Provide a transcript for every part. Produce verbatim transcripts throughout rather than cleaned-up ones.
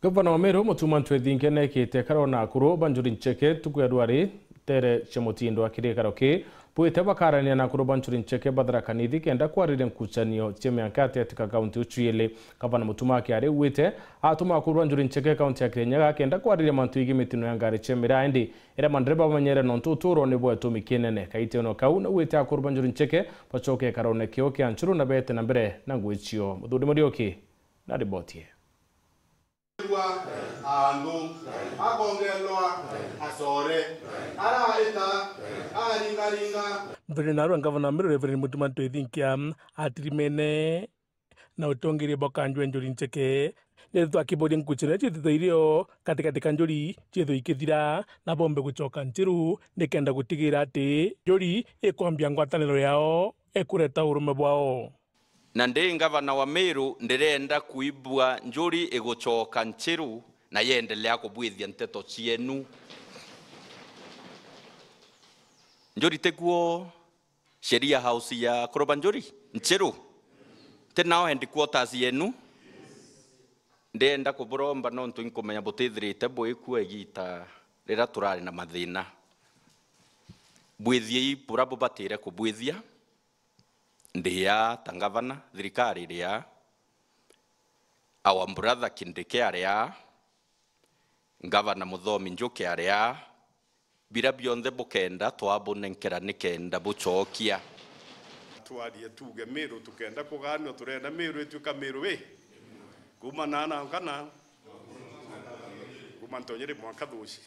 Gavana wa Meru, Mutuma M'Ethingia, neekite karona akuru ba Njuri Ncheke ntuku ya rwari, nteere cia mutindo akiri gikaro ki bwite bakarania na akuru ba Njuri Ncheke ba Tharaka Nithi kenda kwariria nkucanio cia mianka yateti ka kaunti iu ciiri. Gavana Mutuma akiaria augite atuma akuru ba Njuri Ncheke kaunti ya Kirinyaga kenda kwariria mantu jegii mitino ya ngari cia miraa, indi iria mandereba bamenyere nontu utuuro ni bwa gitumi kinene. Kaiteno kau naugite akuru ba Njuri Ncheke bacoke gikarone kiu kia Nchuru na beete na mbere na ngugi ciao. Muthuri Muriuki na riboti ii. Andu akongerwa acore, araita, aringaringa. Mbere narua ngavana wa Meru Reverend Mutuma M'Ethingia atirimene na utongeria bwa kanjwe Njuri Ncheke. Ndeto akiboria nkucanio iria ciitite irio katikati ka Njuri ciithwe ikithira na bombe gucoka Nchiru nikenda gutigira ati Njuri ikwambia ngwataniro yao ikureta urume bwao. Na ndi ngavana wa Meru, ndirenda kuibua Njuri igucoka Nchiru na yendelea kubwithia nteto cienu. Njuri tikuo sheria house ya kuruba Njuri? Nchiru? Ti nao headquarters yenu? Ndienda kuburomba nontu inkumenya butithirite bwikua igita riria turari na mathina. Bwithiei bura bubatire kubwithia. Ndi aa ta ngavana, thirikari iri aa, our brother Kindiki ari aa, ngavana Muthomi Njuki ari aa, bira bionthe bukenda twabunenkera nikenda bucokia. Twarie tuuge Meru tukenda kuganua, turenda Meru ituika Meru wi? Kuuma na na nkana, kuuma ntonyeri mwanka thuci.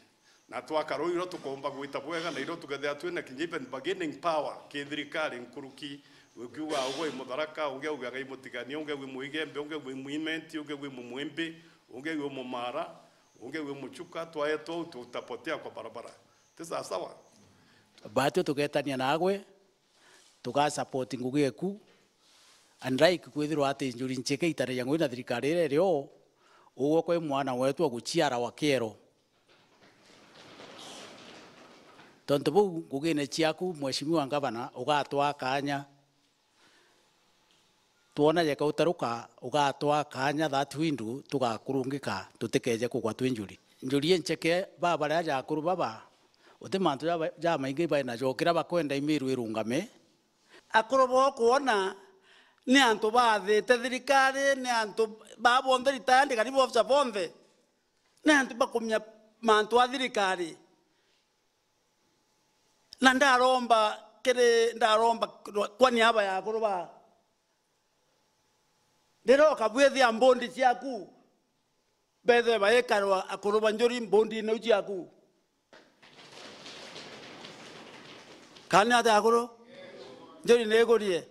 Na twakara uu, irio tukoomba gwita bwega, na irio tukethira twina kinya even bargaining power ki thirikari nkuruki, ukiuga ugwe wi Mutharaka, ungi augaga i Mutigania, ungi wi Muigembe, ungi wi Muimenti, ungi wi Mumwimbi, ungi wi Mumara, ungi wi Muchuka, twaetwa uu tutapotea kwa barabara. Ti sawasawa? Batwi tugetania nagwe, tuga support ngugi eku, unlike kwithirwa ati Njuri Ncheke itanagia ngugi na thirikari iria iri o, ugwe kwi mwana wetu wa guciara wa kiero. Tontu buu, ngugine ciaku, Mheshimiwa Ngavana, ugatwaa kaanya. Twona jeka utaruka, ugatwaa kaanya that window, tugakurungika, tutikeje kugwa twi Njuri. Njuri incheke, baba baria ja akuru baba, uti mantu jaba-, jamaingi bainajo, kiria bakwenda i Meru irungame. Akuru bo kwona ni antu baathite thirikari, ni antu baa bonthe retired, karibu officer bonthe, ni antu bakumenya mantu a thirikari. Na ndaromba kiri, ndaromba kwa niaba ya akuru ba, ndiroka bwithia mbundi ciaku, bethe baikarwa akuru ba Njuri mbundine iu ciaku. Kana ni atia akuru? Njuri ni igurie.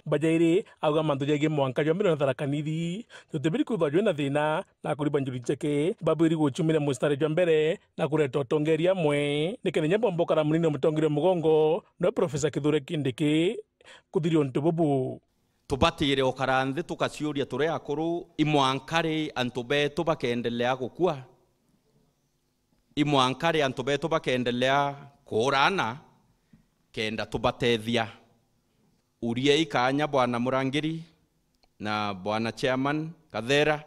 Bajairi auga mantu jegie mwanka jwa Meru na Tharaka Nithi jutibiri kwithwa jwina thina, na akuri ba Njuri Ncheke babwiri gucumira mustari jwa mbere na kureta utongeria amwe, nikenda inya bomba ukara munini na mutongeria mugongo, no Professor Kithure Kindiki kuthiria untu bubu. Tubatire ukara nthi tukaciuria turi akuru, i mwanka ri antu betu bakeendelea gukua? I mwanka ri antu betu bakeendelea kuurana kenda tubatethia? Uriei kaanya Bwana Murangiri na Bwana Chairman Kathera,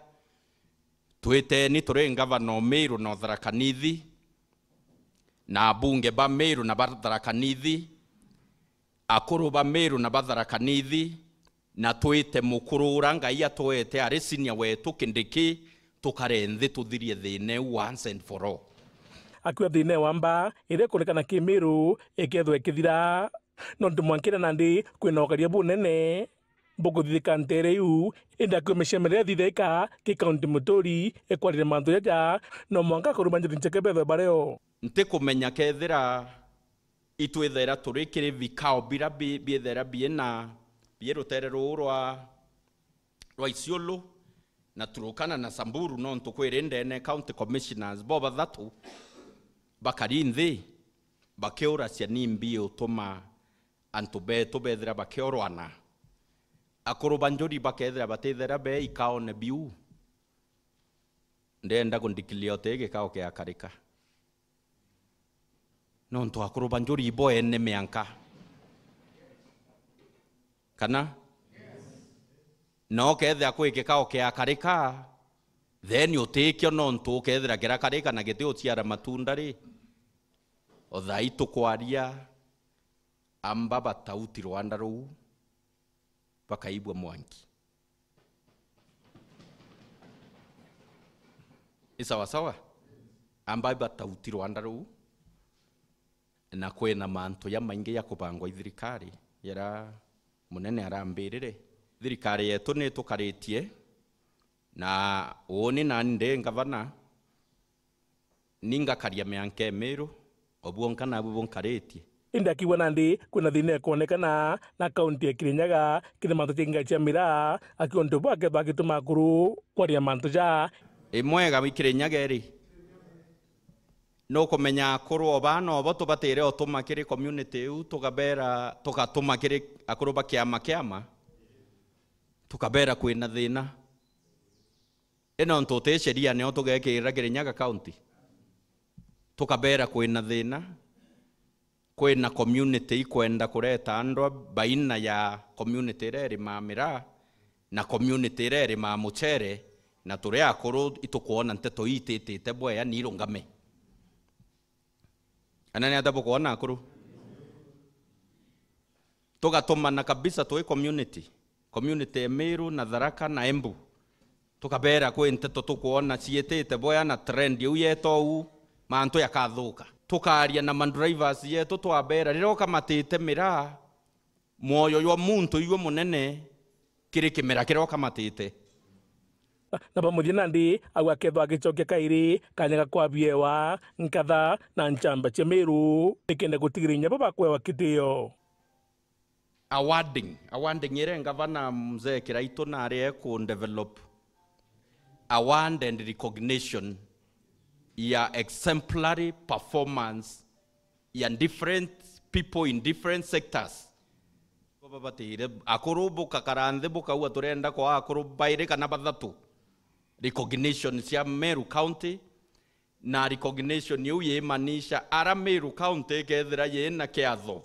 twiteni turi ngavana o Meru na Tharaka Nithi, na abunge ba Meru na ba Tharaka Nithi, akuru ba Meru na ba Tharaka Nithi, na twite mukuru ura Ngai atwete ari senior wetu Kindiki, tukare nthi tuthirie thina iu once and for all. Akiuga thina iu wa mbaa iria ikuonekana ki Meru ikethwa ikithira, nontu mwanka iria nandi kwina ukaria bunene, bukuthithika nteere iu, indi akiumia ciama riria thithaika ki kaunti muturi ikwariria mantu jaja, no mwanka akuru ba Njuri Ncheke bethwe bario. Ntikumenya kethira itwithaira turi kiri vikao bira bi-, biithaira biina, bii rutere ruu rwa, rwa Isiolo, na Turkana na Samburu, nontu kwiri ndene county commissioners bo bathatu bakari nthi bakiuracia nimbi utuma antu betu bethira bakiorwana. Akuru ba Njuri bakethira batithira be ikaone biu, ndenda kundikilioti gikao kiakarika. Nontu akuru ba Njuri ibo ene mianka. Kana? Na ukethira kwi gikao kiakarika, Then utikio nontu ukethira kiria kari kana giti uciara matunda ri, o thaa ii tukwaria, amba batauti rwanda ruu, bakaibua mwanki. I sawa sawa? Amba batauti rwanda ruu, na kwina mantu jamaingi ja kubangwa i thirikari, jaria munene arambirire. Thirikari yetu ni tukaritie, na uuni nani ndi ngavana, ni ngakaria mianka imiru, o bwonka nabu bunkaritie. Indi akigua nandi kwina thina ikwonekana na kaunti ya Kirinyaga kiri mantu ja inga cia miraa, akiuga untu buu akethwa agituma akuru kwaria mantu ja. Imwega i Kirinyaga iri, nukumenya akuru o baana obo tubatire utuma kiri community iu, tukabera, tugatuma kiri akuru ba kiama kiama, tukabera kwina thina. I nontu uti sheria nio tugekirira Kirinyaga County? Tukabera kwina thina, kwina community ikwenda kureta andu baina ya community iria irimaa miraa na community iria irimaa mucere, na turi akuru itukwona nteto ii ititite bwea ni irungame. Anene ata bukwona akuru? Tugatumana kabisa twi community, community ya Meru na Tharaka na Embu. Tukabera kwi nteto tukwona ciitite bwea na trend iu yetou, mantu yakathuka. Tukaria na madrivers yetu twabera, riria ukamatite miraa, mwoyo jwa muntu iwe munene kiri kimera kiria ukamatite. Na bamuthia nandi, au akethwa agicokia kairi kanya ga kwabiewa nkatha na nchamba cia Meru, nikenda gutigiria inya bo bakwewa kitio. Awarding, awarding iria ngavana mzee Kiraitu nari eku develop, award and recognition ya exemplary performance ya different people in different sectors. Babatire akuru bukakara nthi bukauga, turenda kwa akuru bairi kana bathatu recognition cia Meru County, na recognition iu yimanisha ara Meru County ikethira yina kiatho,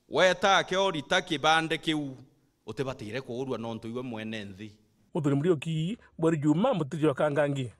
weta kiorita kibande kiu, utibatire kuurua nontu iwe mwene nthi. Muthuri Muriuki, Bweri Juma, Mutiji wa Kangangi.